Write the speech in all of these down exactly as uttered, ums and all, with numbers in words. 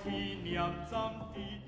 紀念站的地。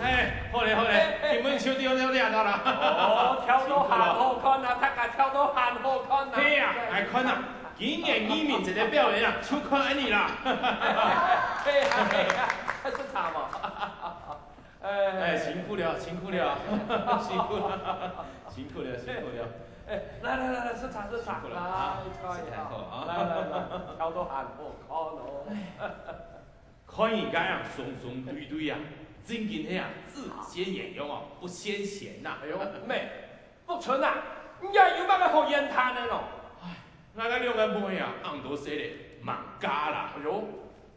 哎，好咧，好咧，今晡日就到這啦。哦，跳到還好看啊，大家跳到還好看啊。係啊，來看啊，今年移民節个表演啊，就看恁呢啦。係啊，係啊，係茶無？哎，辛苦了，辛苦了，辛苦了，辛苦了，辛苦了。哎，來來來來，食茶食茶，辛苦了啊，來，來，食茶好啊。來來來，跳到還好看哦。 看人家恁樣雙雙對對啊，正經係啊，只羨鸳鸯哦，不羨仙呐。哎喲，妹，福春啊，你也有麼个好怨嘆个咯？哎，𠊎个兩个妹啊，恁多歲咧，吂嫁啦。哎喲，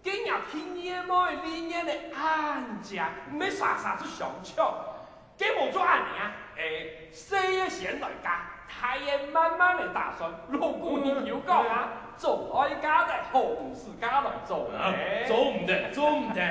該若天爺妹離年个恁姐，毋係儕儕就相像。該無做恁樣啊！欸，細个先來嫁，大个慢慢來打算。老古人有講啊，做哀家个好毋使嫁來做啊，咧。做毋得，做毋得。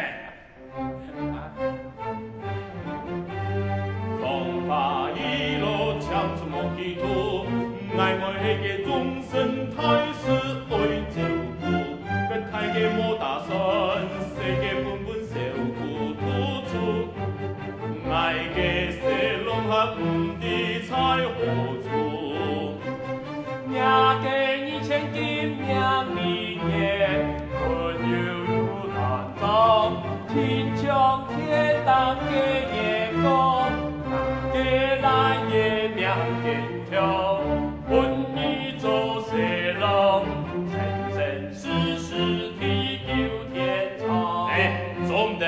欸，做毋得，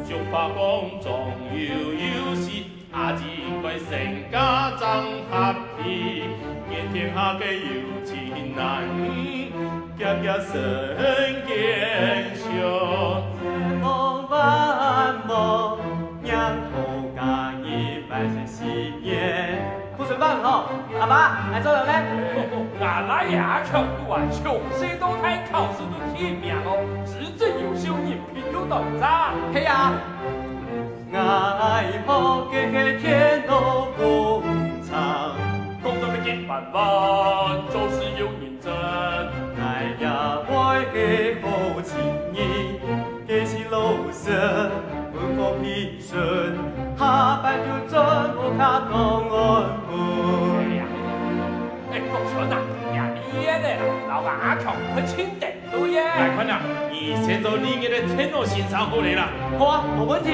俗話講，長幼有序， 阿姊應該成家正合宜，願天下个有情男女，結結成眷屬。莫忘萬望，讓好家人百世新年。不准放吼，阿爸，來做人嘞。𠊎倈仔阿強啊，從細到大考試都第一名哦，資質優秀，人品又端正。係啊。 講到這个辦法，做事有認真。哎呀，哎，福春啊，你這个摎阿強分清楚。 對耶。來看啊，你先做你个電腦先生好了啦。好啊，無問題。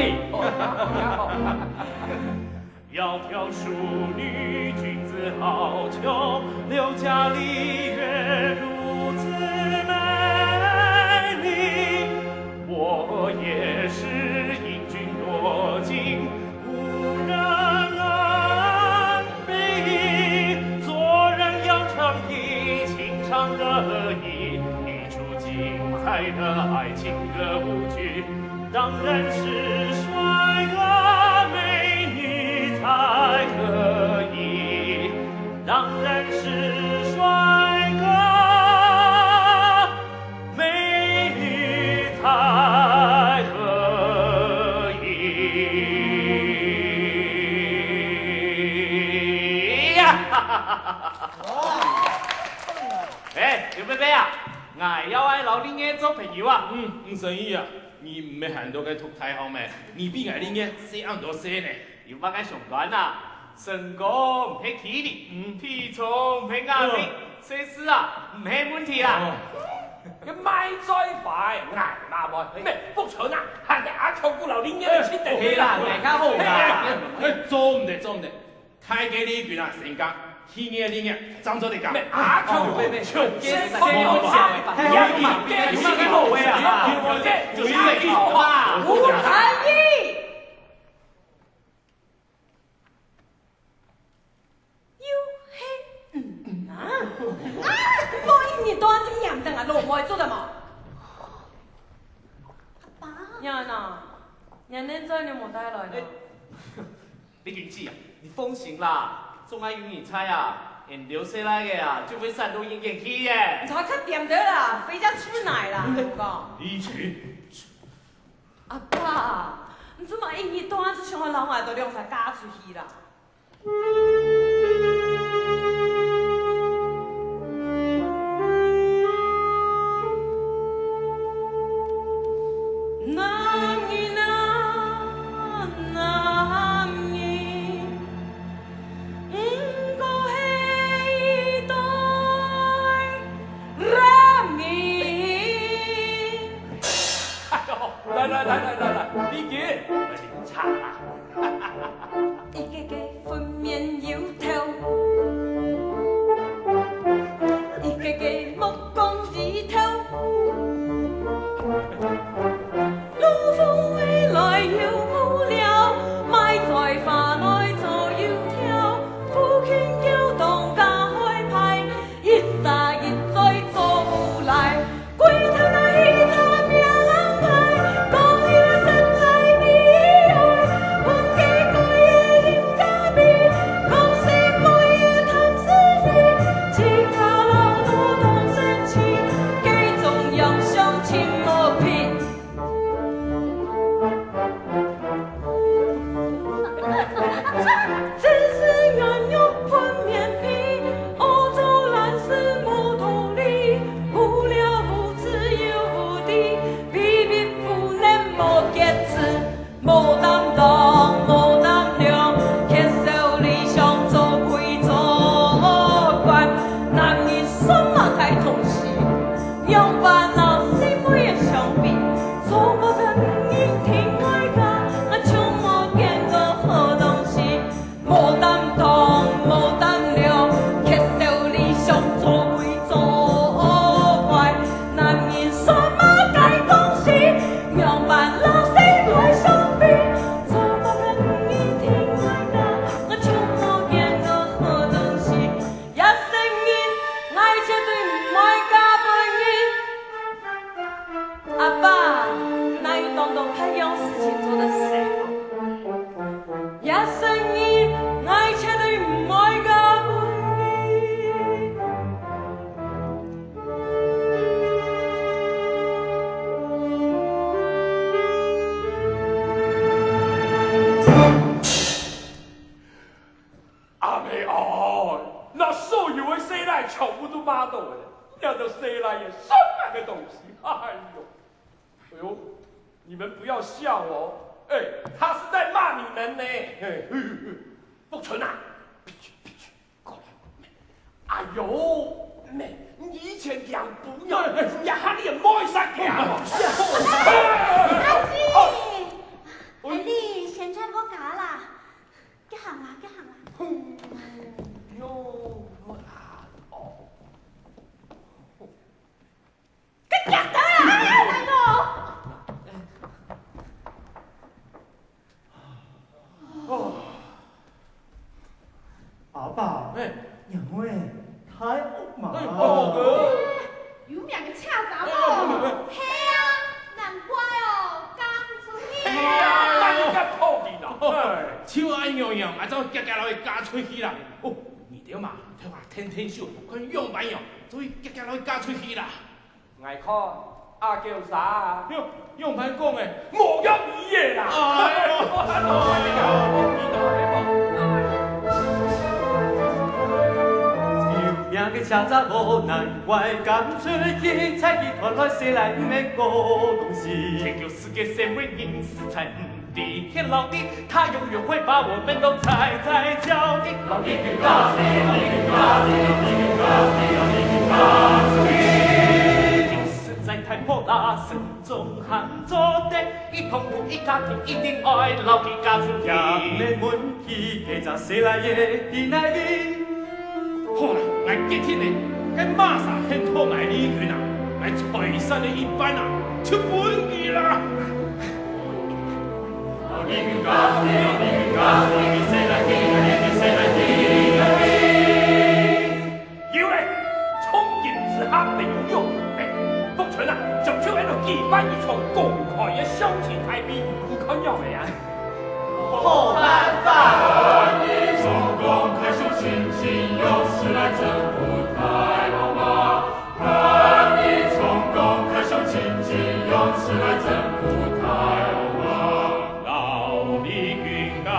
窈窕淑女，君子好逑，劉家禮樂如此美麗。我也是因君多情， 无人能比。做人要仗义，情场得意，一出精彩的爱情歌舞剧，当然是帅哥美女才可以，当然是帅哥 美女才可以呀！哎，劉伯伯啊，𠊎要愛摎麗月做朋友啊！嗯，毋使啊，你毋係還在該讀大學咩？你比𠊎麗月細恁多歲呢。 有麼个相干啊？身高毋係距離，嗯。體重毋係壓力，嗯。歲數啊，毋係問題啊。哦。該賣嘴花个，𠊎嘛無。咩，福春啊，還係阿強姑摎麗月去得。係啦，𠊎較好啦。哎，做毋得，做毋得。大个麗君啊，身價，細个麗月，正做得講。咩，阿強姑，哦，就係講，係啊，有麼个好話啊？有麼个好話啊？有麼个好話啊？吳才義。 又係你啊！啊，落一日到暗都黏等啊，老妹做得無？阿爸。呀喏，年年在你無帶來呢。哎，麗君姊啊，你放心啦，總愛有你在啊，𠊎兜細倈仔啊，就會散到遠遠去耶。你還較恬兜啦，飛隻出來啦，你講。麗君。 阿爸，你做麼一日到暗就想愛摎𠊎兜兩儕嫁出去啦？男人啊，男人， 毋過係一對男人。哎喲，來來來來來來，麗君，來啉茶。一個個分明有點哎哦，那所有个細賴全部都罵到了，那个細賴也什麼个東西？哎呦，哎呦，你们不要笑哦，哎，他是在骂你们呢。嘿，嘿，嘿，嘿，福春啊，过来，哎呦，妹，你以前养鸵鸟，哎，哎，你还练摸一下去啊？阿弟，阿弟，先轉屋下啦，急行啦，急行啦。哎呦，啊，哦。 个夾到啊！哎，來咯！哦。阿爸，哎。娘欸，大屋嘛。哎，哦，哥。有名个赤查某。哎，哎，哎。係啊，難怪哦，嫁毋出去啊。係啊，哪有恁好聽啊？哎。就恁樣樣，𠊎正遽遽摎佢嫁出去啦。哦，你兜嘛，同𠊎𢯭𢯭手，看樣般樣，做得遽遽摎佢嫁出去啦。 𠊎看，阿嬌儕啊，仰，仰般講誒？無要理个啦！哎喲，哎喲，哎喲，哎喲。有名个赤查某，難怪嫁毋出去，在佢看來，細賴毋係好東西。這個世界上个人實在毋知天老地，他永遠會把我們都踩在腳底。老李君嫁出去，老李君嫁出去，老李君嫁出去，老李君嫁出去。 實在太破啦，心中還做得，一通父一家庭，一定愛摎佢嫁出去。也毋免問佢，該隻細賴仔在哪位。好啦，𠊎決定了，該麼儕肯討𠊎李君啊，𠊎財產个一半啊，就分佢啦。 有咧，從今此刻就有用。哎，福春啊，將就愛來舉辦一場公開个相親大會，你看仰般啊？好辦法！ 老李君嫁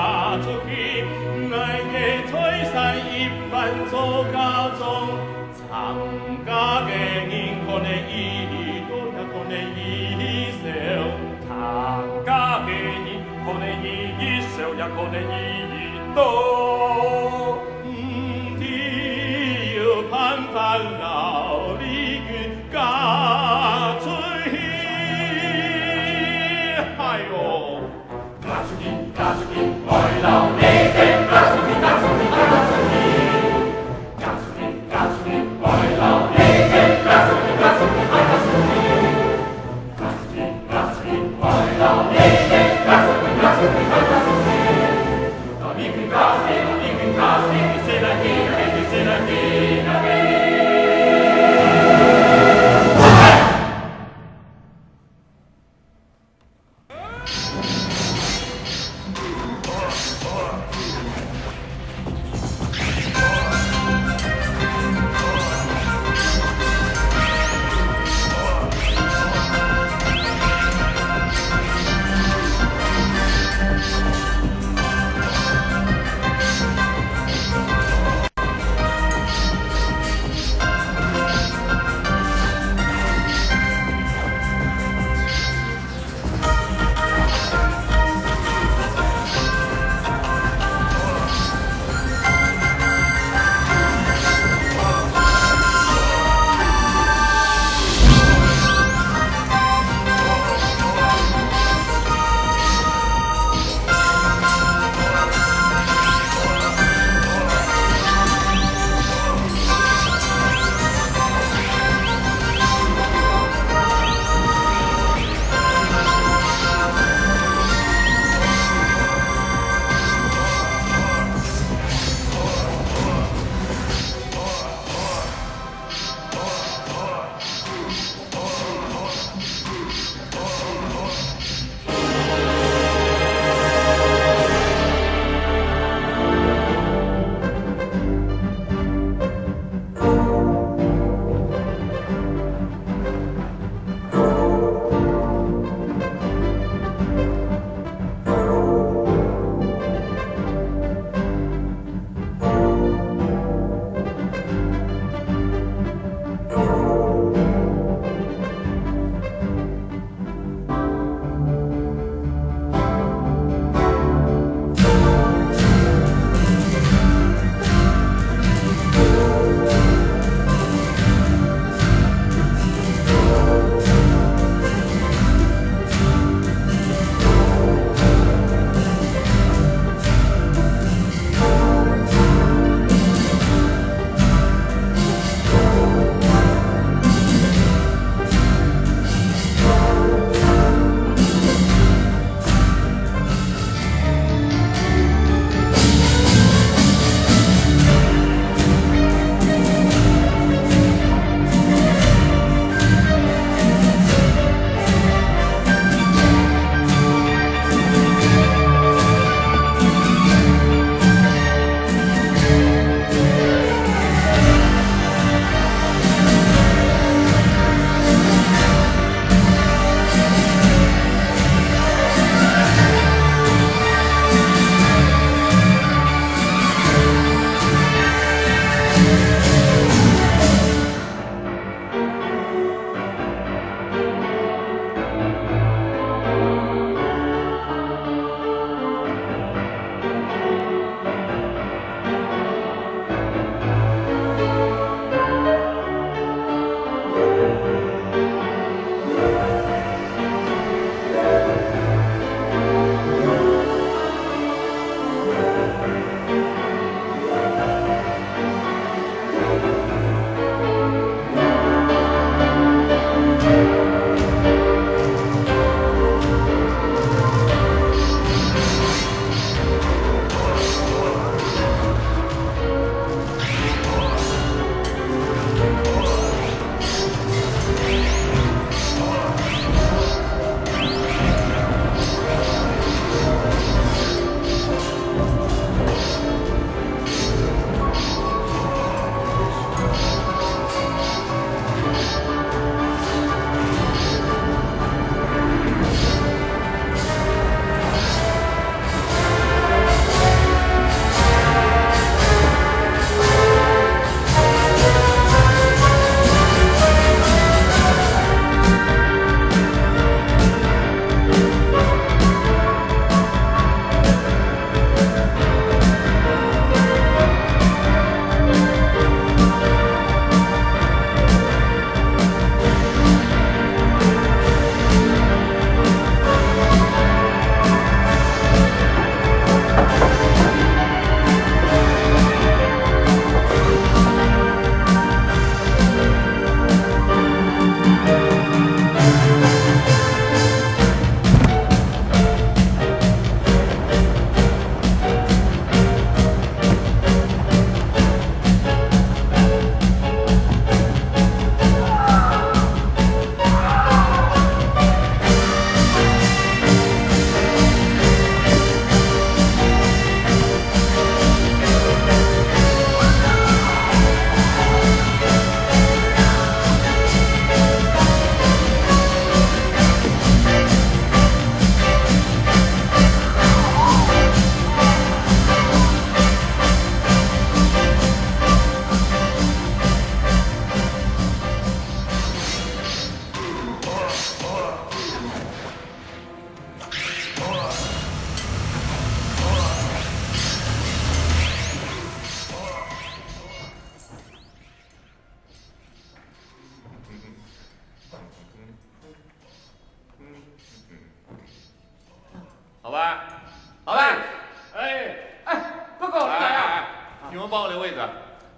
出去，𠊎个財產一半做嫁妝。參加个人可能已多，也可能已少。參加个人可能已少，也可能已多。毋知有辦法，老李君嫁出去。哎喲！ 老李君嫁出去，老李君嫁出去，老李君嫁出去，嫁出去，嫁出去，嫁出去，嫁出去。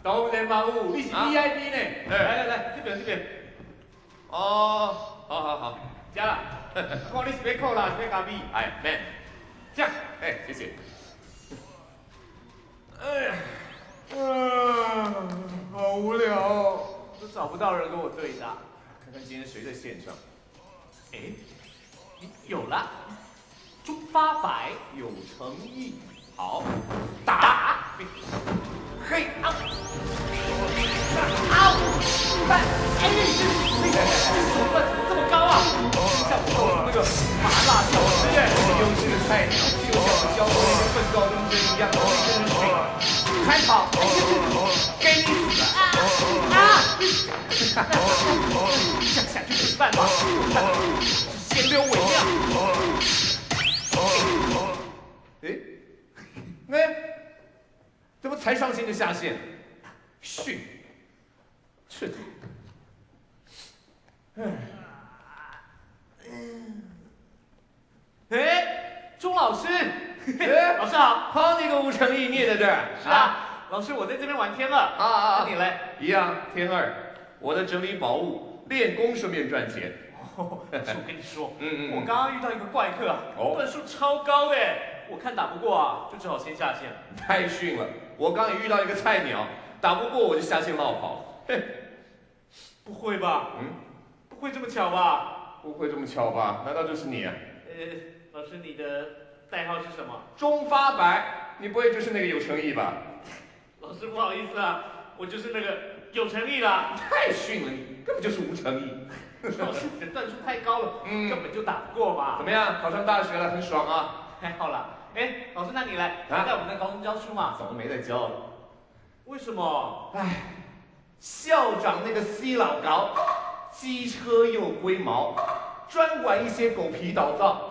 当然嘛有，你是 V I P 呢。来来来，这边这边。哦，好好好。加啦，看你是要可乐，是要咖啡？哎，man。这样，哎，谢谢。哎呀，嗯，好无聊哦，都找不到人跟我对答。看看今天谁在线上。哎，有啦，中发白，有诚意。好，打！嘿啊！啊！哎，这个手段怎么这么高啊？像我那个麻辣小吃哎，又是个菜鸟，就像我教过那些笨高中生一样，一个人水开跑，哎，给你死啊！啊！这样下去不是办法，先溜为妙。哎，哎，怎么才上线就下线？训，是的。哎，钟老师，哎，老师好。好，你个吴承义，你也在这儿？是啊，老师，我在这边玩天二。啊啊啊！那你嘞？一样，天二。我在整理宝物，练功顺便赚钱。哦，老师，我跟你说，嗯嗯嗯。我刚刚遇到一个怪客啊，哦。段数超高的耶，我看打不过啊，就只好先下线了。太逊了，我刚也遇到一个菜鸟，打不过我就下线落跑。嘿，不会吧？嗯？不会这么巧吧？不会这么巧吧？难道就是你啊？呃，老师，你的代号是什么？钟发白，你不会就是那个有诚意吧？老师，不好意思啊，我就是那个有诚意啦。太逊了，你根本就是无诚意。老师，你的段数太高了，嗯。根本就打不过嘛。怎么样？考上大学了，很爽啊？还好啦。哎，老师，那你来，啊？在我们的高中教书嘛？早就没在教了。为什么？唉，校长那个 C 老高，机车又龟毛，专管一些狗皮倒灶。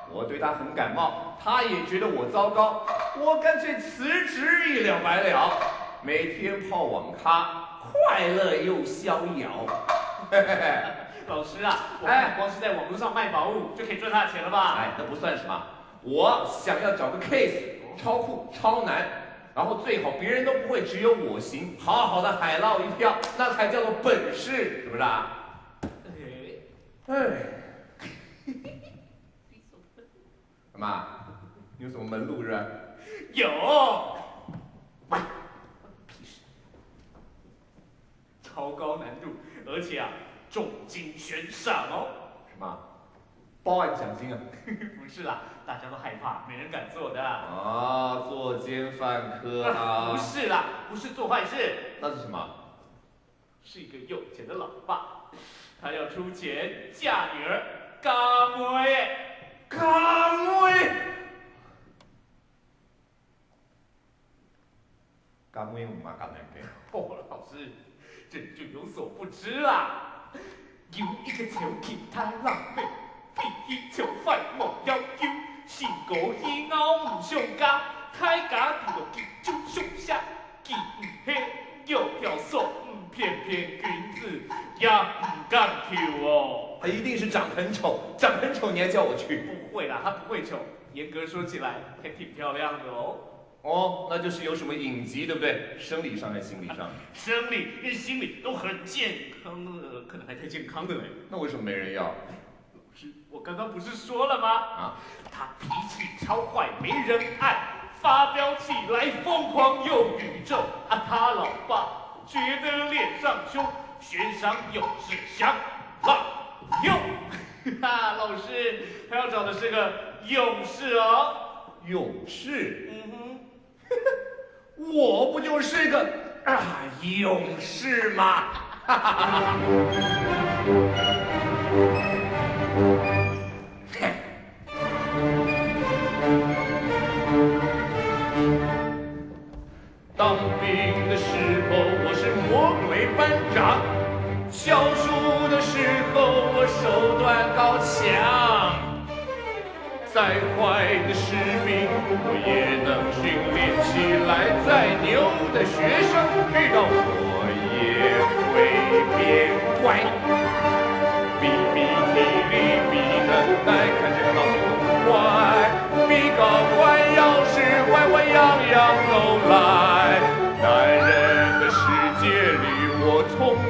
我对他很感冒，他也觉得我糟糕，我干脆辞职一了百了，每天泡网咖，快乐又逍遥。老师啊，我看光是在网络上卖宝物就可以赚大钱了吧？哎，那不算什么。我想要找个 case，超酷、超难，然后最好别人都不会，只有我行，好好的海捞一票，那才叫做本事，是不是啊？哎，哎，干嘛？你有什么门路是不是？有，喂，屁事。超高难度，而且啊，重金悬赏哦。什么？包含奖金啊？不是啦，大家都害怕，没人敢做的。啊，作奸犯科啊！不是啦，不是做坏事。那是什么？是一个有钱的老爸，他要出钱嫁女儿，嫁妹。嫁妹？嫁妹毋係恁樣个。哦，老师，这你就有所不知啦。有一个朝廷大老爷，脾气就壞無要求，性格戲拗毋相加，大家都有佢就相惜。佢毋係窈窕淑女，翩翩君子也毋敢求哦。他一定是长很丑，长很丑你还叫我去？不会啦，他不会丑。严格说起来，还挺漂亮的哦。 哦，那就是有什么隐疾，对不对？生理上还是心理上？生理跟心理都很健康，呃，可能还太健康了嘞。那为什么没人要？老师，我刚刚不是说了吗？啊？他脾气超坏，没人爱，发飙起来疯狂又宇宙。啊，他老爸觉得脸上凶，悬赏勇士想浪用。哈，老师，他要找的是个勇士哦。勇士？嗯哼。 我不就是个，啊，勇士吗？当兵的时候我是魔鬼班长，教书的时候我手段高强。 再坏的士兵，我也能训练起来。再牛的学生，遇到我也会变乖。比比体力，比能耐，看谁高兴坏。比高官要是坏，我样样都来。男人的时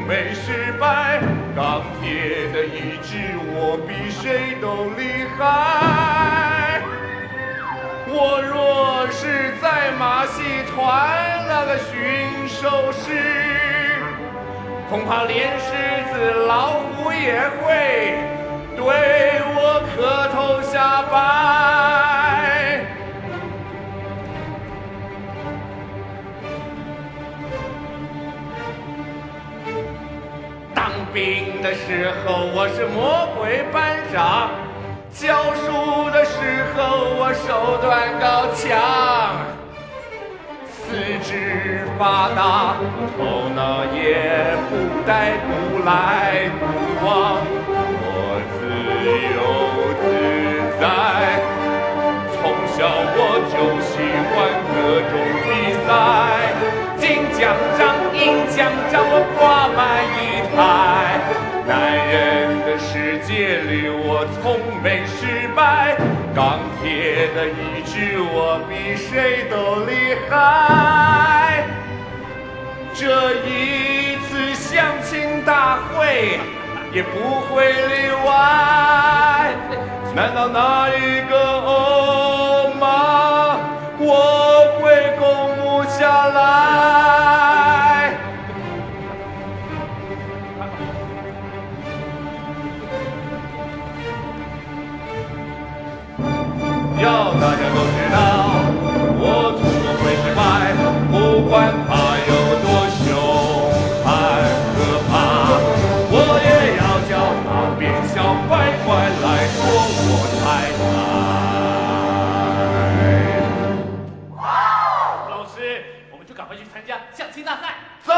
没失败，钢铁的意志我比谁都厉害。我若是在马戏团那个驯兽师，恐怕连狮子、老虎也会对我磕头下拜。当兵的时候，我是魔鬼班长；教书的时候，我手段高强，四肢发达，头脑也不呆不赖不忘。我自由自在，从小我就喜欢各种比赛，金奖章、银奖章我挂满一排。男人的世界里，我从没失败，钢铁的意志我比谁都厉害。这一次相亲大会也不会例外。难道那一个欧巴我会攻不下来？要大家都知道，我从不会失败，不管它有多凶残可怕，我也要笑它变笑，乖乖来说我太太。老师，我们就赶快去参加相亲大赛。走。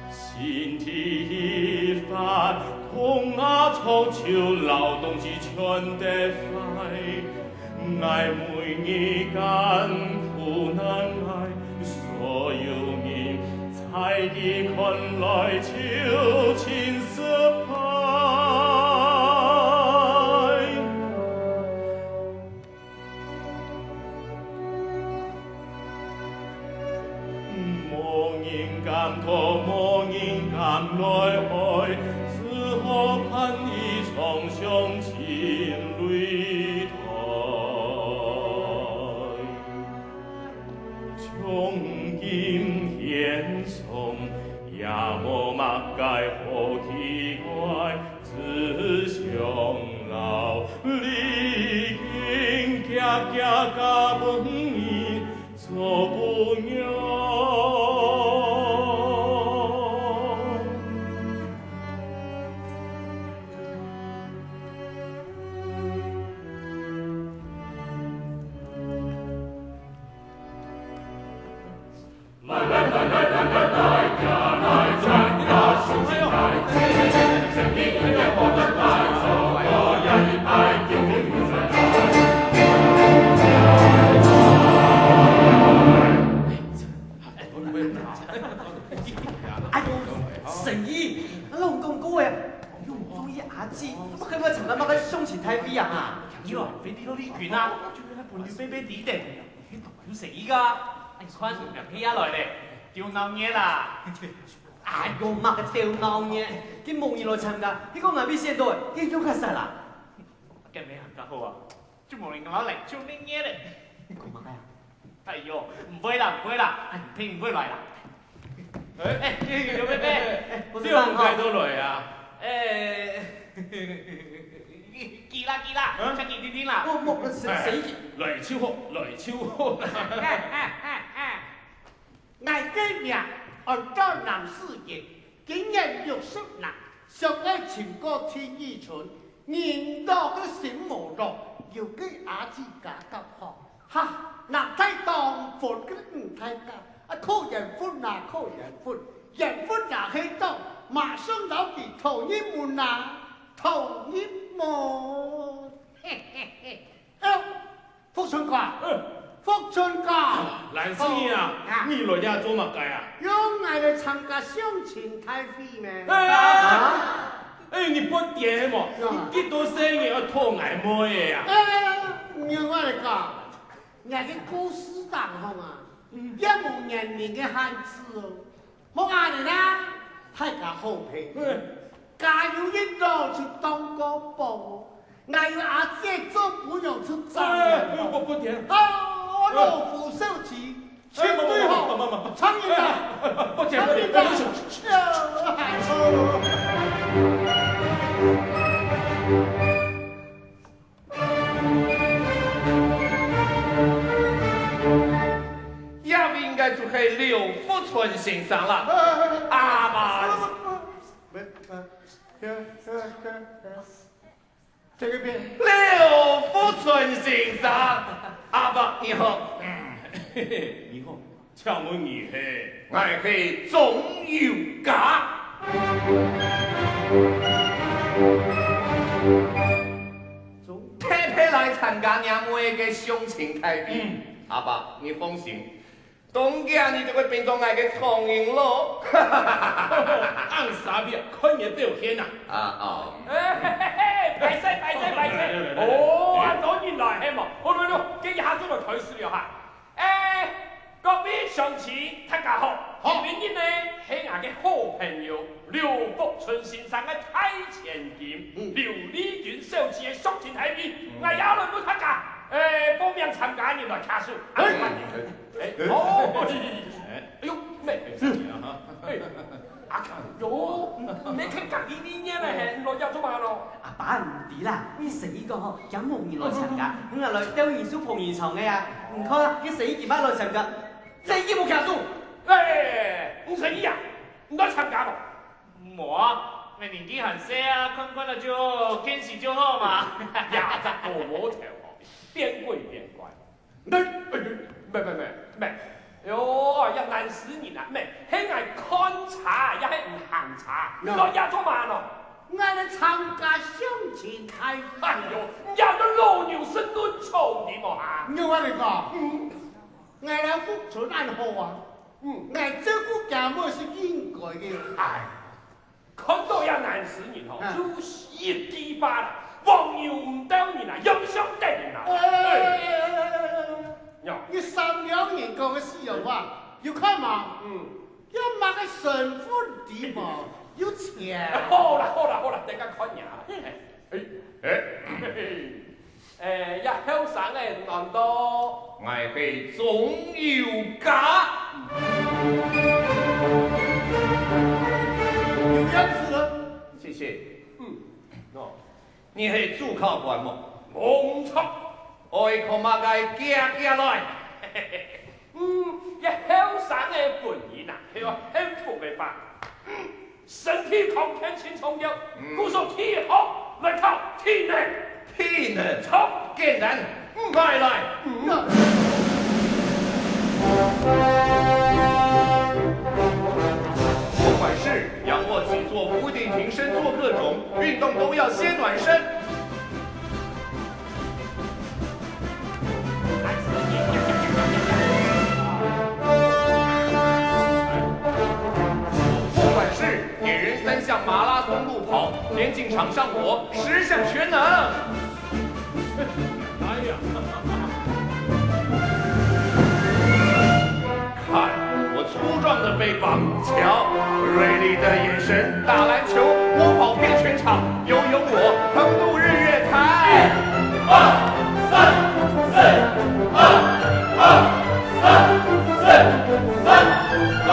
身體一發，痛啊，臭臭，老東西全得壞。 𠊎每日艱苦難挨，所有人在佢看來就盡失敗。無人敢討，無人敢來愛，只好伴佢唱上盡淚 從今獻上也無麼个好奇怪，思想老，你应遽遽嫁分伊做餔娘。哎呦，神醫，老公公哎，哎呦，中意阿姊，怎麼可以參加麼个鄉親大會啊？你來，非得到你群啊，就係分你背背底的。 有生意个，你看，兩天也來咧，就鬧熱啦。哎喲，麼个就鬧熱，佢無人來參加，佢講𠊎比先到，佢又較煞啦。該無恁好啊，就無人同𠊎來，就恁熱咧。你講麼个啊？哎喲，毋會啦，毋會啦，哎，你聽毋會來啦。哎，哎，有妹妹，哎，我是你兩個都來啊？哎，佢啦，佢啦，嗯？先去聽聽啦。我，我，我，哎，誰，誰？來就好，來就好。哎，哎，哎，哎，𠊎个名安到南四縣，今年六十啦，想愛尋個第二春，人老个心無老，有个阿姊家較好。 哈，男大當婚个女大嫁，啊，可緣分啊，可緣分，緣分啊，係到，馬上摎佢討入門啊，討入門。嘿嘿嘿，哎喲，福春哥，嗯。福春哥。蘭心啊，哦，啊。你來這做麼个啊？有𠊎來參加鄉親大會咩？哎，啊？哎，你發癲係無？啊。你幾多歲人愛討𠊎妹仔啊？哎，你聽𠊎來講， 𠊎个故事當中啊，嗯。也無年齡个限制哦。莫恁樣啦，大家好朋友。嗯。家有一老就當個寶哦。𠊎有阿姊做餔娘就正了。哎，不，不，不甜。哦，老夫少妻，哎，絕對好。不，不，不，不，不。唱一段。哎，不甜，不甜，唱一段。不甜。哎呦，哎呦。 這位應該就係劉福春先生啦。阿爸。這個邊。劉福春先生，阿爸，你好。嗯，你好。 請問你係？𠊎係鍾宥嘉。特別來參加若妹个鄉親大會。嗯。阿爸，你放心，當遽你就會變做𠊎个丈人咯。恁沙鼻，看你个表現啊！啊，哦。哎，嘿，嘿，嘿，敗勢，敗勢，敗勢。來，來，來，來。哦，恁多人來，係無？好，來，來，這下就來開始了哈。 哎，各位鄉親，大家好。好。今日呢，係𠊎个好朋友劉福春先生个大千金，嗯。劉麗君小姐个相親大會，嗯。𠊎也來分大家，哎，報名參加个人來舉手。哎。哎，哎。哦，哎。哎喲，妹，哎。 阿強，喲，你看隔壁裡面个，嘿，你來這做麼个咯？阿爸，你知啦，你生意講吼，驚無人來參加，嗯，嗯，嗯。𠊎來兜人手捧場个啊。你看啊，你生意幾擺來參加，生意無卡住。哎，你生意啊，你來參加無？無啊，𠊎年紀還細啊，看看了就，見識就好嘛。呀，這个無頭哦，變鬼變怪。 哎，哎，哎，沒，沒，沒，沒。喲，哎呀，懶尸人啊，沒，係𠊎看差，也係毋行差。喏。你來這做麼个咯？𠊎來參加相親大會。哎喲，你這个老牛食嫩草个無哈？你話你講，嗯。𠊎摎福春恁好啊，嗯。𠊎照顧厥妹係應該个。哎。 看到這懶尸人吼，嗯。就係一句話啦，黃牛毋鬥人啊，洋相得人啊。哎，哎，哎，哎，哎，哎。喲。你三兩年講个死人話，有看無？嗯。有麼个身份地位，有錢。好啦，好啦，好啦，等下看你啊。哎，哎，哎，嘿，嘿。 哎，這後生个難道？𠊎係鍾宥嘉。有樣子了。謝謝。嗯。哦，你係主考官無？無毋著。愛考麼个，遽遽來。嗯，這後生个本人啊，係有幸福个話，身體康健盡重要，嗯。故所第一項來考體能。體能？著。簡單，來來。嗯。不管是仰卧起坐、伏地挺身，做各種運動都要先暖身。 不管是铁人三项、马拉松、路跑、田径场上，我十项全能。哎呀！看我粗壮的臂膀，瞧锐利的眼神，打篮球、舞跑遍全场，游泳我横渡日月潭。二、三、四，二、二、三、四，三、二、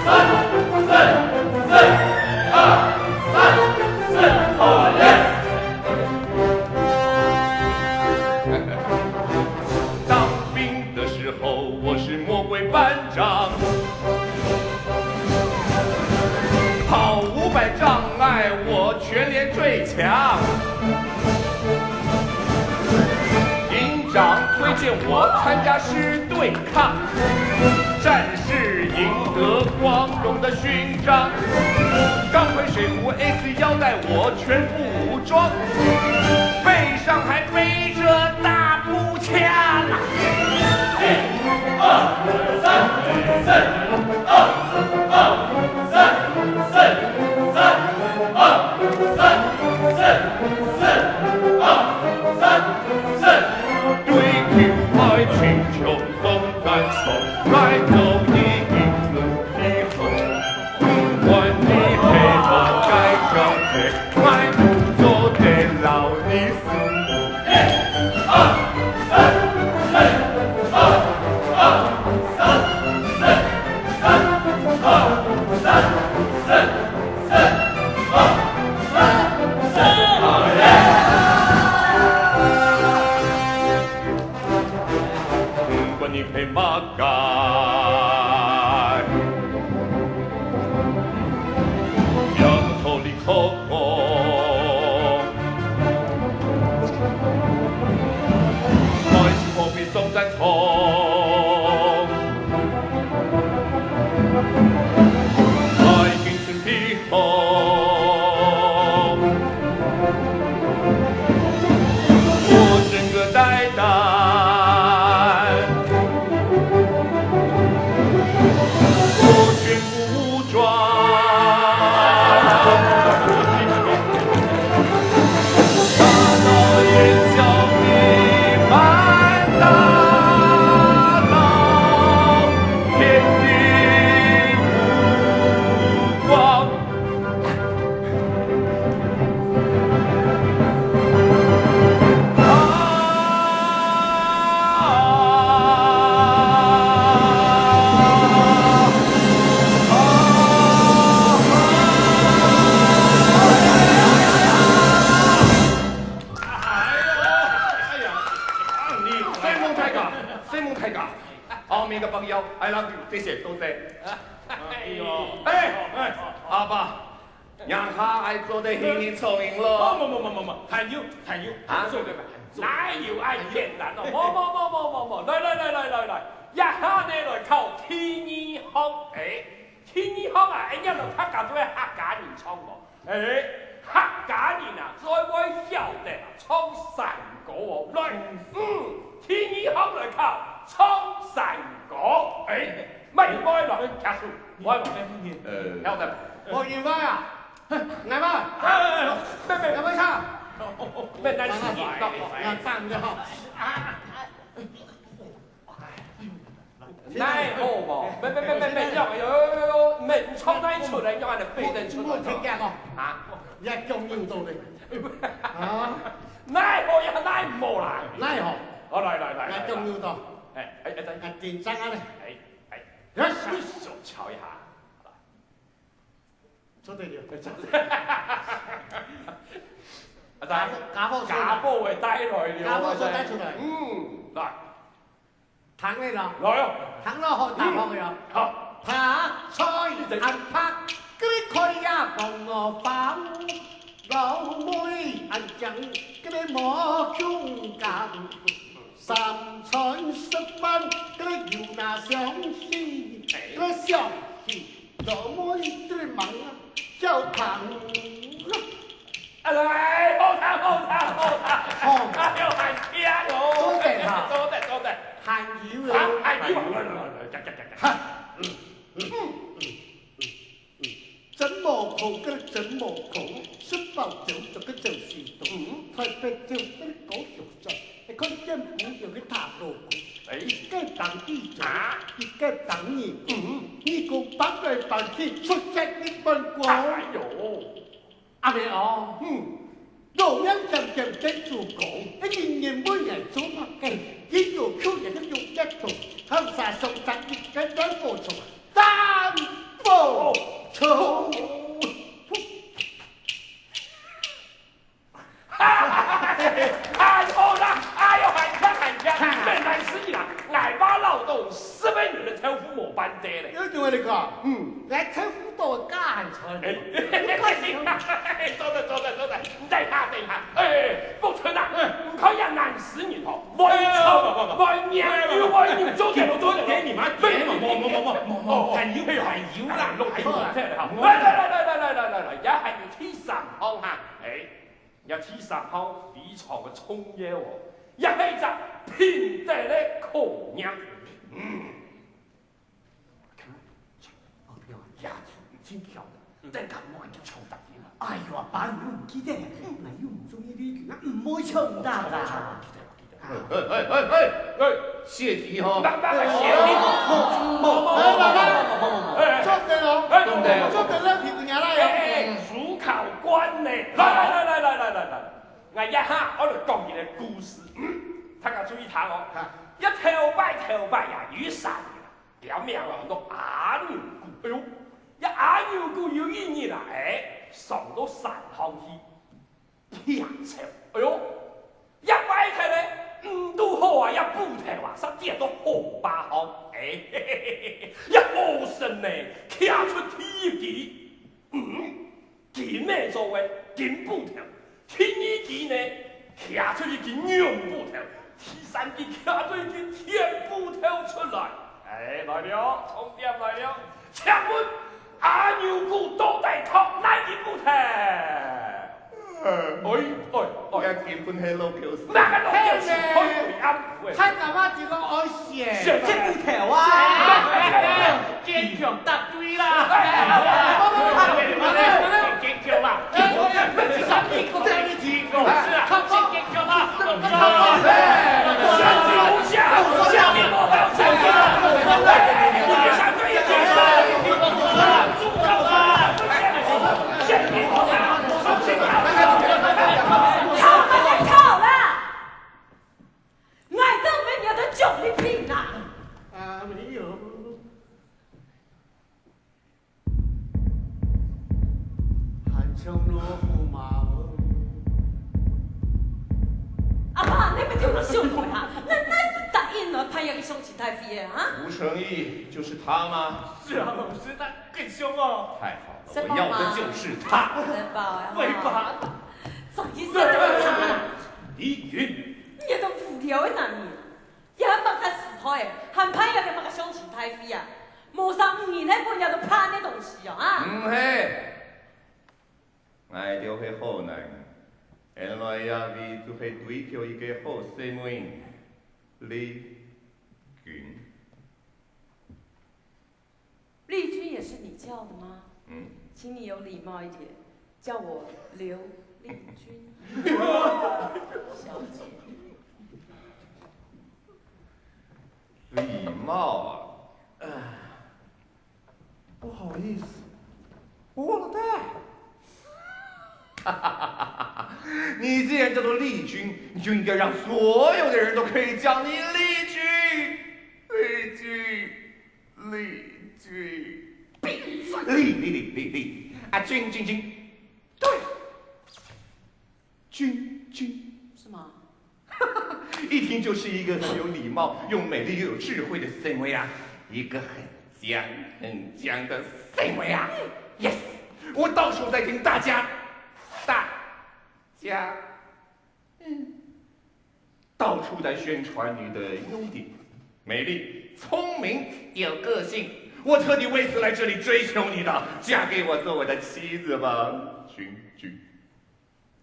三、四，四、二、三、四，好嘞！当兵的时候，我是魔鬼班长。 跑五百障碍，我全连最强。营长推荐我参加师对抗，战士赢得光荣的勋章。钢盔水壶S腰带，我全副武装，背上还背着大步枪。 不管你配马甲，要头里口供，还是货币送赞同，还跟身体好。 我整个带弹，我全副武装，大刀也叫你慢打，天地无光。 哎呀，哎呀，你，西蒙大哥，西蒙大哥，後面个朋友，I love you，謝謝，多謝。哎呦，哎，哎，阿爸， 這下愛做得起你聰明咯。無，無，無，無，無，無，還有，還有，啊？做得吧，還做得。哪有恁簡單哦？無，無，無，來，來，來，來，來，來，這下呢，來考第二項。哎，第二項啊，哎，你來看看這位客家人唱哦。哎，客家人啊，最會曉得啊，唱山歌哦。來，嗯，第二項來考唱山歌。哎，慢慢來，加速，慢慢。呃，曉得吧？ 我有話啊，來吧，哎，哎，哎，免，免，來吧，唱。免，咱自己唱。啊，唱就好。啊，奈何無？免，免，免，免，免，有，有，有，有，免，唱哪出來，用恁樣背得出來。莫，莫聽見哦。啊？你還講有道理。啊？奈何也奈無啦。奈何？好，來，來，來，來，來。講有道理。哎，哎，哎，等。啊，緊張啊咧。哎，哎，來。手敲一下。 做得了。家伙，家伙出來。家伙个帶來了，家伙出來，帶出來。嗯，來。聽咧咯。來哦。聽咯，好，聽好个哦。嗯，好。白菜恁白，佢个開呀放我放，老妹恁靚，佢个無胸感。三餐食飯，佢个有那相戲，佢个相戲，老妹佢个忙啊，小胖。 哎，好聽，好聽，好聽。好。哎喲，還聽哦。做得哈。做得，做得。還有哦。啊，還有啊。來，來，來，來，來，來，來，來，來。哈。嗯，嗯，嗯，嗯，嗯。真無空，个真無空，食飽就做个做事多。嗯。台北就个高雄站，一看見朋友个大老公。哎。一个當地長，啊。一个當義工。嗯。義工搬來搬去，出現一半光。哎喲。 阿妹哦，嗯，老娘漸漸跟主公，一人人問人做麼个，一路口也就用得到，含沙相爭一个大火车，大火车。哎，好啦，哎喲，還強還強，原來是你啦，𠊎把老董十个人个豆腐無辦得咧。有點那个，嗯，來豆腐 都加很長。哎，坐等，坐等，坐等，等一下，等一下。哎，福春啊，嗯。你看呀，恁樣个人吼，會吵，哎，不，不，不，不。會黏，又會扭，坐等，坐等，坐等，你媽，坐等，坐等，坐等，坐等，坐等，哦，哦，還有，還有啦，還有。好啦，好啦，好。來，來，來，也還有第三項哈，哎，這第三項非常个重要哦，也係一隻品德个考驗。嗯。 哦，對啊。牙齒真巧的，等下莫恁樣衝突佢嘛。哎喲，阿爸，你又毋記得咧？嗯。𠊎又毋中意綠軍啊，毋會衝突啦。記得，記得。哎，哎，哎，哎，哎，謝題吼。那，那個謝題。哎，哎，哎，哎，哎，哎，哎，哎，哎，哎，做得哦，哎，做得哦。做得了，題目拿來哦。哎，哎，主考官呢？來，來，來，來，來，來，來，來。𠊎這下愛來講一個故事，嗯，大家注意聽哦。哈。這頭擺，頭擺呀，有一儕人啊， 這名啊，安到阿牛牯。哎喲，這阿牛牯有一日啊，哎，上到山項去擎草。哎喲，這擎頭呢，毋堵好啊，這斧頭啊，煞跌到河壩項。哎，嘿嘿嘿嘿，這好心呢，擎出第一支。嗯， 金仔做个金斧頭，第二支呢，擎出一支銀斧頭，第三支擎出一支鐵斧頭出來。哎，來了，重點來了，請問阿牛牯到底擇哪支斧頭？哎，哎，哎。 也根本係老狗屎。哪個老狗屎？開鬼暗符誒！看阿媽就講愛選。選這斧頭啊！堅強答對啦！堅強啦！堅強啦！堅強啦！考啦，考啦！ 𠊎正分你个獎勵品啊！啊，沒有。還像老虎嘛哦。阿爸，你毋係聽𠊎想過哈？𠊎哪時答應你辦這個相親大會个啊？吳承義就是他嗎？是啊，老師，他很兇哦。太好了，什麼嘛？我要的就是他。真棒啊！會吧？ 上去說這個啥啦？李雲。你這個無聊个男人，也還麼个時代，還辦這個麼个相親大會啊？無三五年來分人家都辦个東西哦，啊？毋係，𠊎兜係好男人，原來這位就係追求一個好細妹，李雲。 麗君也是你叫的嗎？嗯。請你有禮貌一點，叫我劉麗君。小姐。禮貌啊？唉，不好意思，我忘了帶。 你既然叫做麗君，你就應該讓所有的人都可以叫你麗君，麗君，麗君。閉嘴！麗，麗，麗，麗，麗，啊，君，君，君。對。君君，是吗？一听就是一个很有礼貌、又美丽又有智慧的細妹啊，一个很犟、很犟的细妹啊。Yes，我到处在听大家，大家，嗯，到处在宣传你的优点，美丽、聪明、有个性。我特地为此来这里追求你的，嫁给我做我的妻子吧，君君。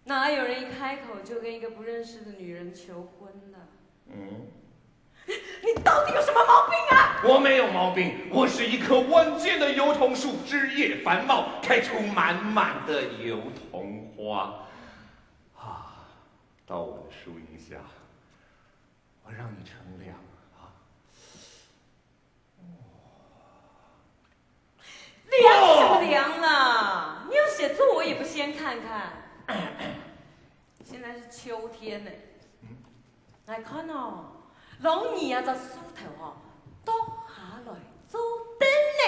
哪有人一开口就跟一个不认识的女人求婚的？嗯，你到底有什么毛病啊？我没有毛病，我是一棵稳健的油桐树，枝叶繁茂，开出满满的油桐花。啊，到我的树荫下，我让你乘凉啊。凉什么凉啦？你有写作我也不先看看。现在是秋天呢，来看哦，老二啊，这树头哦，倒下来做灯呢。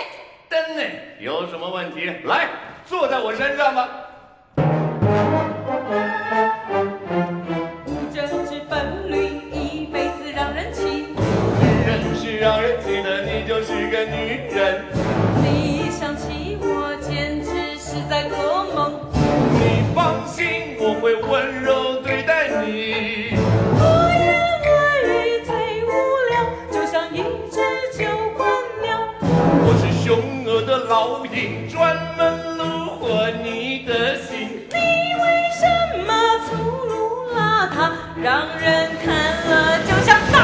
灯呢，有什么问题？来，坐在我身上吧。无争执本领，一辈子让人气。人是让人气的，你就是个女人。你想起我，简直是在做梦。你放心，我会温柔对待你。我言我语最无聊，就像一只旧鹳鸟。我是凶恶的老鹰，专门虏获你的心。你为什么粗鲁邋遢，让人看了就想打？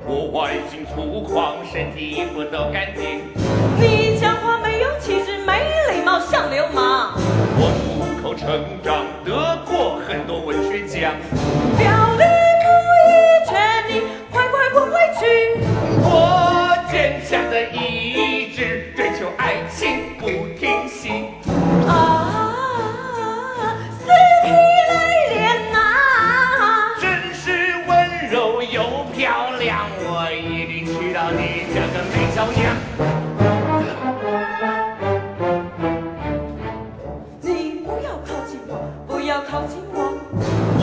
我外形粗犷，身体一副都干净。你讲话没有气质，没礼貌，像流氓。我出口成章，得过很多文学奖。表里不一，劝你快快滚回去。我坚强的意志，追求爱情不停息。啊，死皮赖脸呐！真是温柔又漂亮，我一定娶到你这个美娇娘。你不要靠近我，不要靠近我。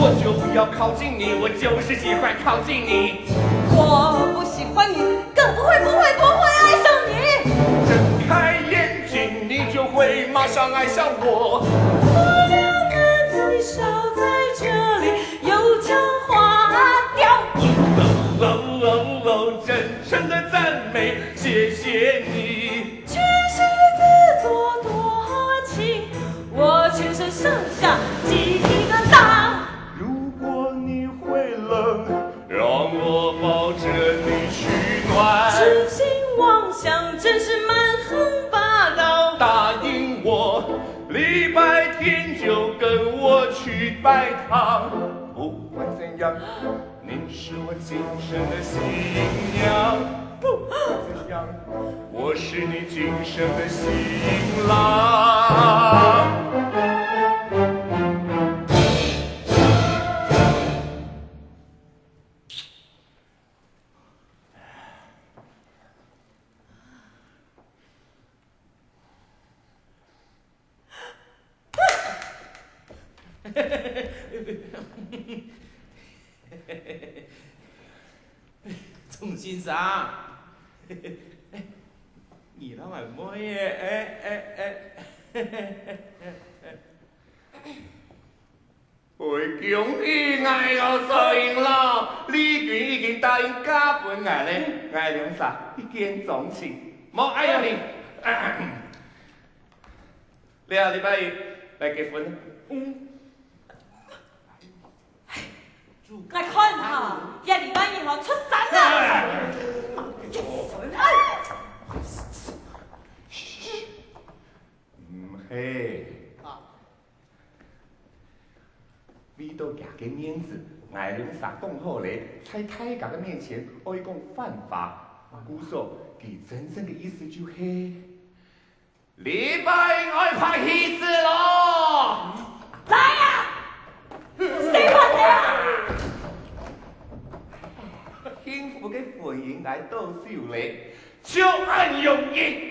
我就不要靠近你，我就是喜欢靠近你。我不喜欢你，更不会不会不会爱上你。睁开眼睛，你就会马上爱上我。我两个字少在这里，油腔滑调。哦哦哦，真诚的赞美，谢谢你。全是自作多情，我全身上下鸡皮疙瘩。如果你会冷，让我抱着你取暖。痴心妄想，真是蛮横霸道。答应我，礼拜天就跟我去拜堂。不管怎样，你是我今生的新娘。不管怎样，我是你今生的新郎。钟先生，你摎𠊎妹仔，哎哎哎，會恭喜𠊎哦，小英老，麗君已經答應嫁分𠊎咧，𠊎兩儕一見鍾情，無愛了你。這禮拜一來結婚。嗯。𠊎看哈，這禮拜一好出山啦。結婚啊！毋係。 為著厥个面子，𠊎兩儕講好咧，在大家个面前愛講反話。故所，佢真正个意思就係，禮拜愛拍戲仔咯！來啊！誰拍的啊？幸福个婚姻來到手咧，就恁容易。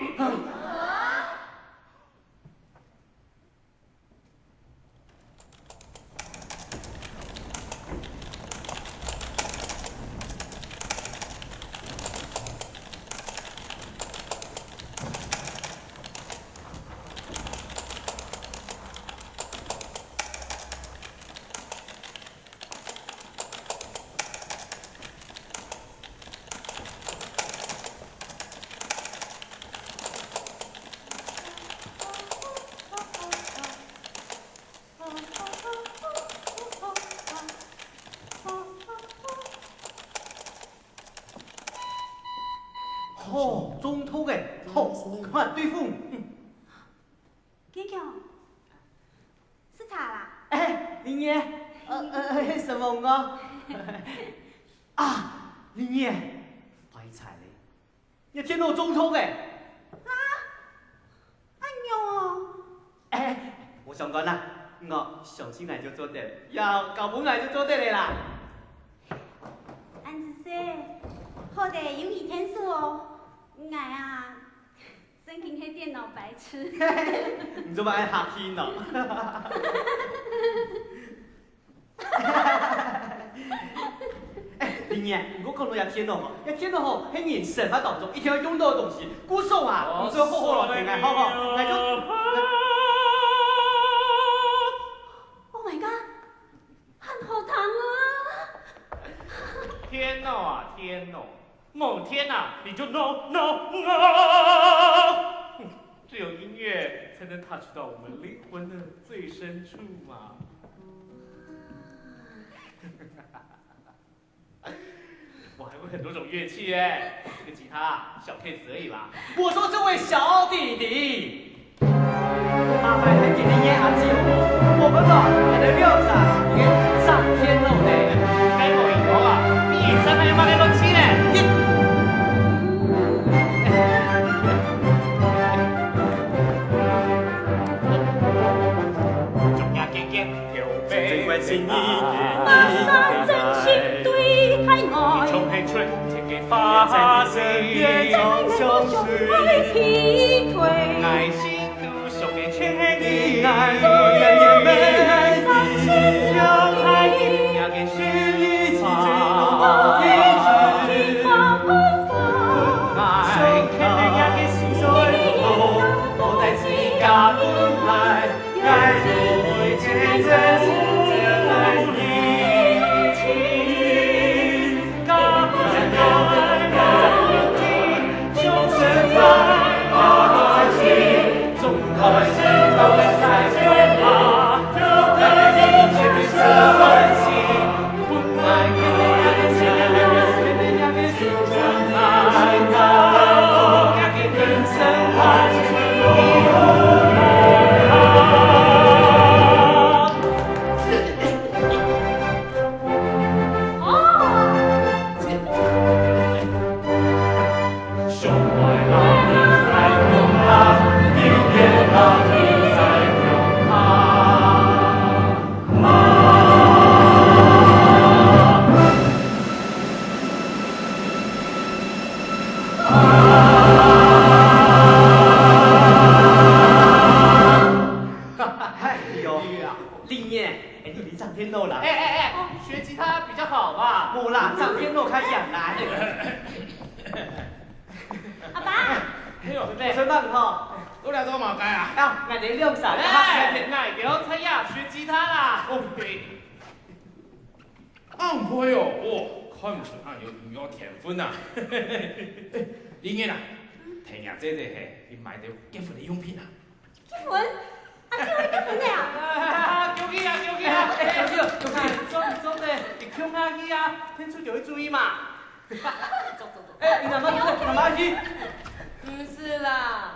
對付。堅強，食茶啦？哎，林燕，呃呃，什麼哦？啊，林燕，壞忒了，你電腦中毒了！啊，恁樣哦？哎，無相干啦，我相信𠊎就做得，要交分𠊎就做得了啦。恁仔細，好得有你天使哦，𠊎啊，正經係電腦白痴。你做麼个恁客氣呢？ 哎，林燕，你講到這電腦吼，這電腦吼，係人生活當中一定愛用到个東西。故所啊，你做好好來聽𠊎，好好？𠊎就，Oh my god，恁好聽啊！天哪啊，天哪！ 某天啊，你就no no no！只有音乐才能 touch 到我们灵魂的最深处嘛。我还会很多种乐器耶，这个吉他小 case 而已啦。我说这位小弟弟， 麻煩你今日夜下晝，我們來了解一個張天樂呢。該個人講啊，比人生還有麼个樂趣呢？哎喲，林燕，哎，你，你張天樂啦？哎哎哎，學吉他比較好吧？無啦，張天樂較嚴啦。阿爸，哎喲，學生們好，都來做麼个啊？啊，𠊎等兩儕，哎，哎，哎，𠊎等在這學吉他啦。哦，對。恁會哦，哦，看毋出恁有音樂天分啊。哎，林燕啊，聽若姐姐嘿，你買兜結婚个用品啊？ 結婚？阿舅愛結婚了啊？恭喜啊，恭喜啊！哎，恭喜哦，恭喜！哎，做毋做得，你共下去啊，天主就會注意嘛。走走走。哎，你哪嘛，哪嘛去？毋使啦，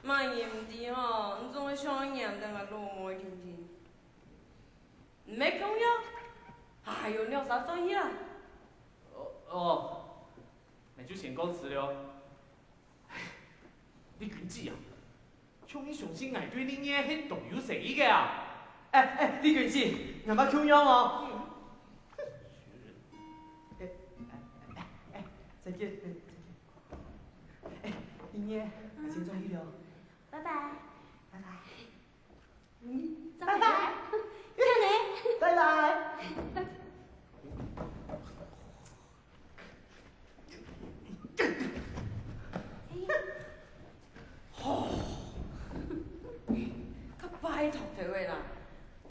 麼人毋知吼，你總會想愛黏等个老妹定定。毋係共樣，還有鳥啥轉去啊？哦，哦，那就先告辭了。 麗君姊啊，像你相信𠊎對林燕係當有誠意个啊？哎哎，麗君姊，𠊎嘛共樣哦。哎哎哎哎，再見，再見。哎，林燕，𠊎先轉去了。拜拜。拜拜。嗯，拜拜。這樣呢？拜拜。拜。 吼，較拜託頭个啦，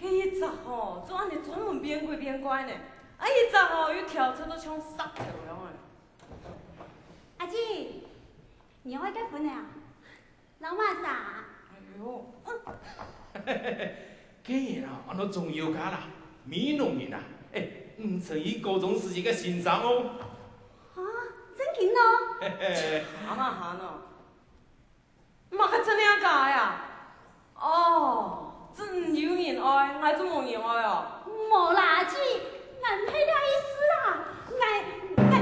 該一隻吼，做恁呢專門變鬼變怪呢，啊一隻吼又調出到像石頭樣个。阿姊，你愛結婚了啊？ 老馬啥？哎喲，該人啊，安到鍾宥嘉啦，美濃人啊，哎，毋曾於高中時期个先生哦。啊，正經哦？哈嘛哈喏。麼个真个假个啊？哦，真有人愛，𠊎就無人愛哦。無啦，姊，𠊎毋係這意思啦，𠊎，𠊎，𠊎。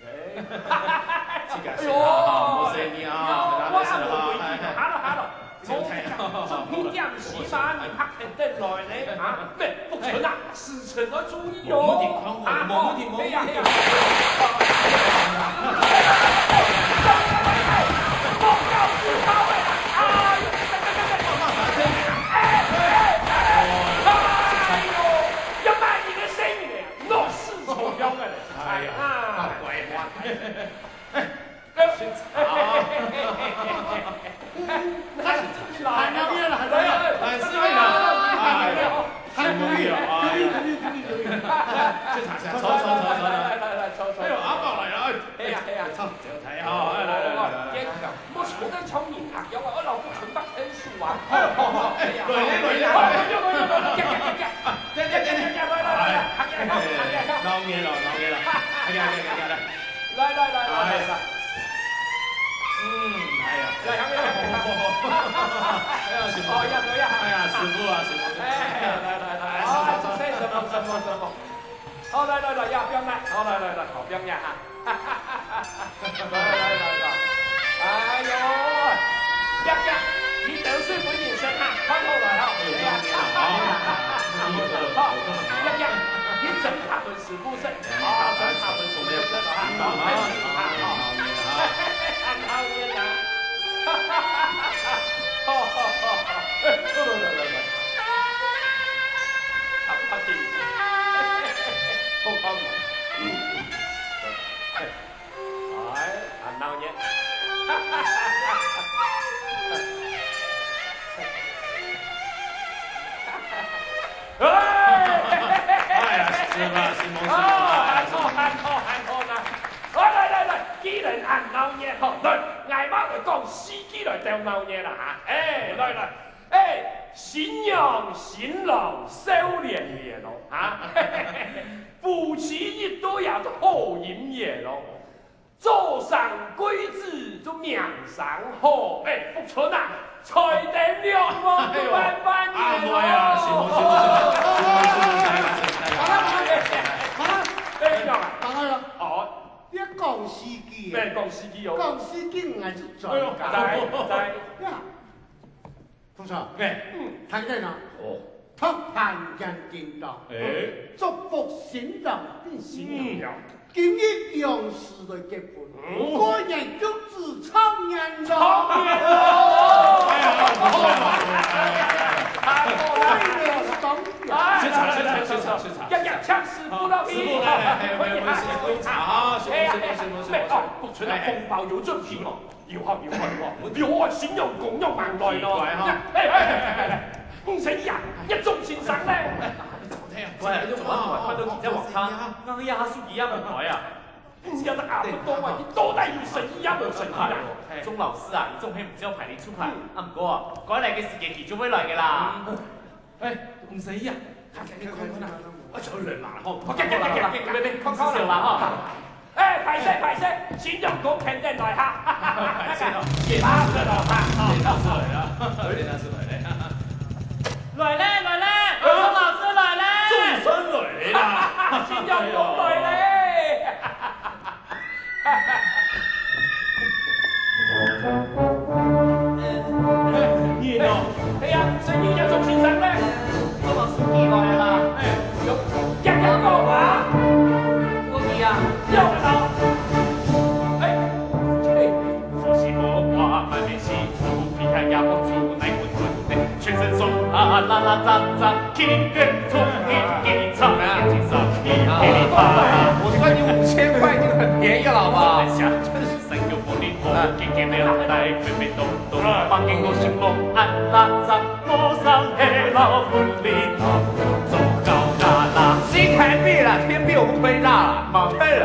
哎，自家先啊，哈，莫生你啊，大家都是哈，哎，哎。Hello，hello，就你點心嘛，你拍天燈來呢，啊，不，不准啊，時辰要注意哦。無問題，看好，啊，無問題，無問題。哎呀，哎呀。哎呦，要罵你个生日了，闹事重要个嘞。哎呀，啊，乖乖。 哎，先坐。喊到你了，喊到你了。哎，是啊，哎呀，喊到你了，哎呀，喊到你了，哎呀。先坐下，坐，坐，坐，坐。哎呦，阿寶來了，哎。哎呀，哎呀。坐，坐，坐，好，來，來，來，來，來。莫坐得像人客樣啊，老夫困到天樹啊。好，好，好，哎，來咧，來咧，來咧。哎，哎，哎，鬧熱了，鬧熱了。哎呀，哎呀，哎呀，哎呀。來，來，來，來，來，來。嗯，哎呀。來，行，行，行，行。哎呀，師傅。哦，要怎麼樣？哎呀，師傅啊，師傅。哎，來，來，來，哎，坐，坐，坐。什麼，什麼，什麼？好，來，來，來，呀，不要罵。好，來，來，來，好，不要罵哈。 來，來，來，來。哎喲，呀，呀，你得罪本人先哈，看好來哈。哎呀，好，呀，呀，你真怕本師傅生，啊，真怕本師傅生哈，好，開心哈，好，很好的啦。好，好，好，好，哎，來，來，來，來，來。好，好，謝謝。好，好。 哎，恁鬧熱。哎！哎呀，師傅，師傅，師傅，哦，還好，還好，還好啦。來，來，來，來，既然恁鬧熱吼，來，𠊎嘛來講四句來鬥鬧熱啦哈。哎，來，來。 哎，新娘新郎笑連連哦，啊，夫妻一對也都好姻緣哦，早生貴子就名聲好，哎，福春啊，財丁兩旺，哎喲，萬萬年哦。阿妹啊，是無，是無，是無，是無，是無，是無，是無，是無，是無。哎，你講啊？當然了。哦。你講四句。免講四句哦。講四句，𠊎就專家。哎喲，在，在。呀。 同學，哎，嗯。聽見了？哦。讀萬言叮噹，哎。祝福新郎變新娘。嗯。今日兩世來結婚，嗯。過年祝子長年長。長年長。哎呀，不錯了，哎呀，哎呀，哎呀。過年長年。哎。學茶，學茶，學茶，學茶。呀，呀，請師傅落去。啊，師傅，來，來，哎，我們，我們，我們茶，好，師傅，哎呀，師傅，師傅，師傅，哎，哦，不錯了，哎，哎。紅包有準備哦。 有好有好有好，有好，新娘公娘吂來咯。奇怪哈。哎，哎，哎，哎，哎，吳生義啊，你做先生咧？喂，做麼个？看到你在網咖，剛剛壓下手機也無來啊。你這個阿不多啊，你到底有生意也無生意啦？哎喲，鍾老師啊，你總係毋照牌理出牌，啊，毋過，該來个時間佢就會來个啦。嗯。 哎，吳生義啊，快點，你看看啊。啊，走人嘛，吼。快，快，快，快，快，快，快，快，快，快，快，快，快，快，快。哎，歹勢，歹勢，新娘公肯定來哈。歹勢哦，謝老師來了，哈，謝老師來了，謝老師來了。來咧，來咧，鍾老師來咧。總算來啦。新娘公來咧。 你喏。哎呀，生意也做先生咧。鍾老師，你來啦。哎，有，講講講啊。我去啊。有了。哎，哎。 我算你五千塊已經很便宜了，好不好？新台幣啦，天幣我不推啦，退了。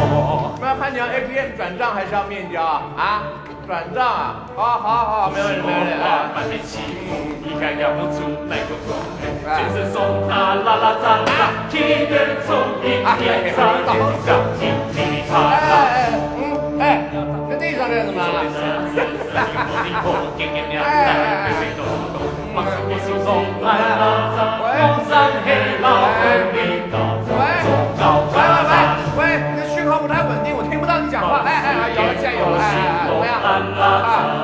哦。 那看你要A T M轉帳還是要面交啊？啊？轉帳啊？好，好，好，沒問題，沒問題，來。來。哎，哎，哎，嗯，哎，在地上幹什麼？哎，哎，哎。 喂，喂，喂，喂，喂，你的讯号不太稳定，我听不到你讲话。哎，哎，哎，有了，现在有了，哎，哎，哎，怎么样？啊，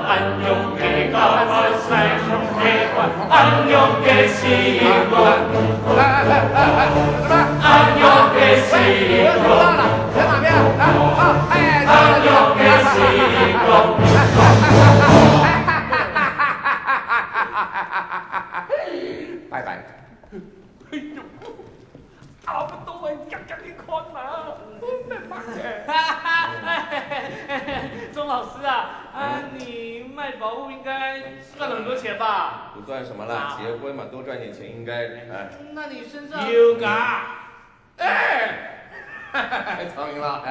哎，哎，哎，哎，哎，怎么？喂，我听不到了，在哪边？啊，啊，哎，哎，哎，哎，拜拜。 哎呦，差不多啊，夾夾你看嘛，真的吗？鍾老師啊，啊，你賣寶物應該賺了很多錢吧？不算什麼啦，啊。結婚嘛，多賺點錢應該，哎。那你身上有㗎？哎，聰明了。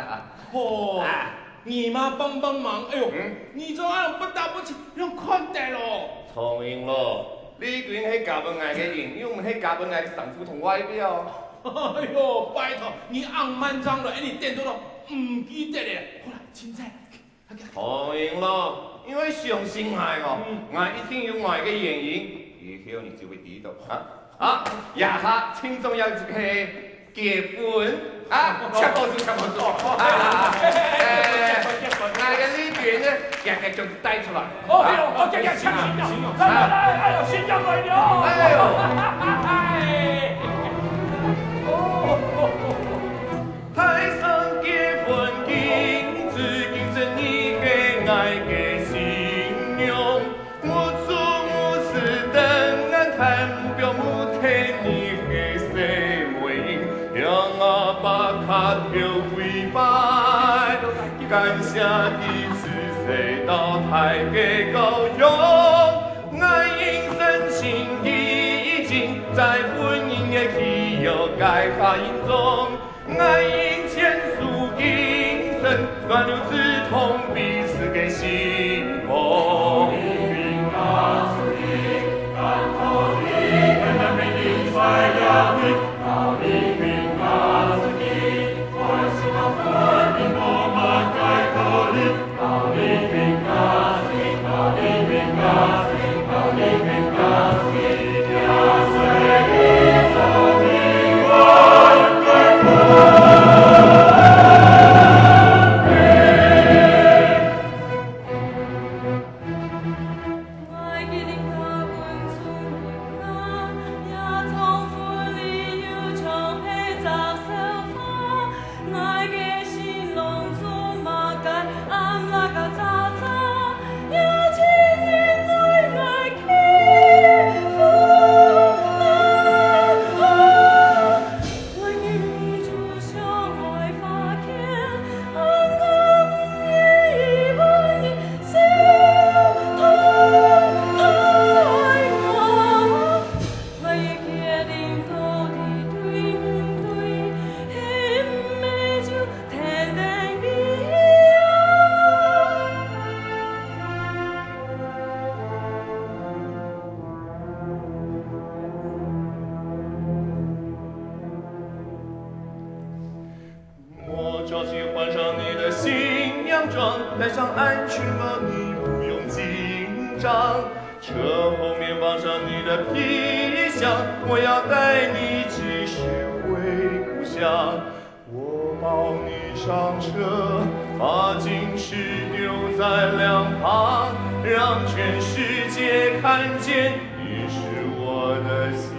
哦，哎。你嘛幫幫忙，哎喲，嗯。你這樣不打不起，要看待咯。聰明咯，你個人係嫁分𠊎个人，又毋係嫁分𠊎个身軀同外表。哎喲，拜託，你恁慢張了，哎，你顛倒都毋記得了。好啦，凊彩。 好用咯，因為相信𠊎哦，嗯。𠊎一定有𠊎个原因，以後你就會知道。啊，啊，這下最重要就係結婚啊，請保重，請保重。啊，哎，𠊎个禮品呢，遽遽就帶出來。哦，哎喲，哦，遽遽，請，請，請，來，來，來，哎喲，新娘來了。哎喲。哦。 大聲結婚，今時今日你係𠊎个新娘。目珠目屎等𠊎大目標，目睇你係細妹，讓阿爸磕頭跪拜，感謝你自細到大个教養。𠊎應承心意已定，在婚姻个契約該下印證。 𠊎應牽手今生，挽留志同彼此个心夢。我着急换上你的新娘装，戴上安全帽，你不用紧张。车后面放上你的皮箱，我要带你继续回故乡。 我抱你上车，把金饰丢在两旁，让全世界看见你是我的新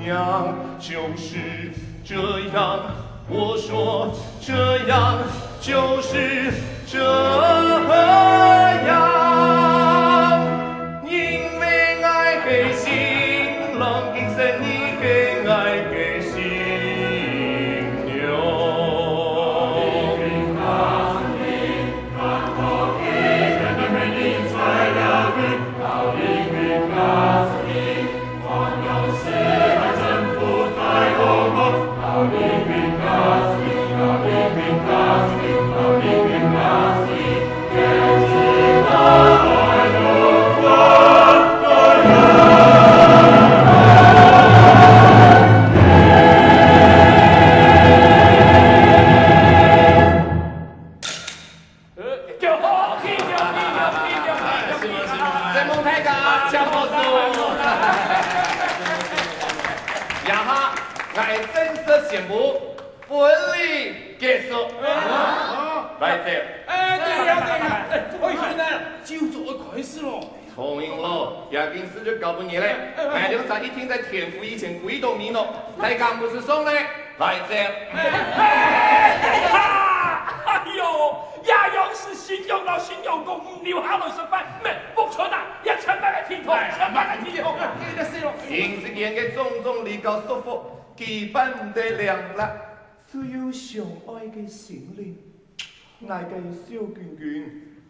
娘。就是这样，我说这样，就是这样。因为 𠊎係新郎，今生你係𠊎个新娘。承蒙大家，請保重。這下，𠊎正式宣布， 婚禮結束。啊？來，走。哎，等一下，等一下，哎，為啥呢？酒早要開始咯。聰明咯，這件事就交分你了。哎，哎，哎。𠊎兩儕一定在天父以前跪到面咯。大家毋使送了，來，走。哎，哎，哎，哎喲，這樣式新娘摎新娘公毋留下來食飯，乜不出啊，這全擺个天堂，哎，全擺个天堂啊。哎，哎，哎，哎，哎。人世間个種種利摎束縛， 佢辦毋得了啦，只有相愛个心靈。𠊎个小君君，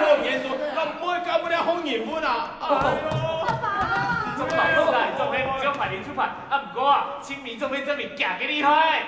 老年組，老妹干不了好人物啊！哎呦，你總老實啊，你總係想辦法就辦，啊，毋過啊，清明總係證明假个厲害。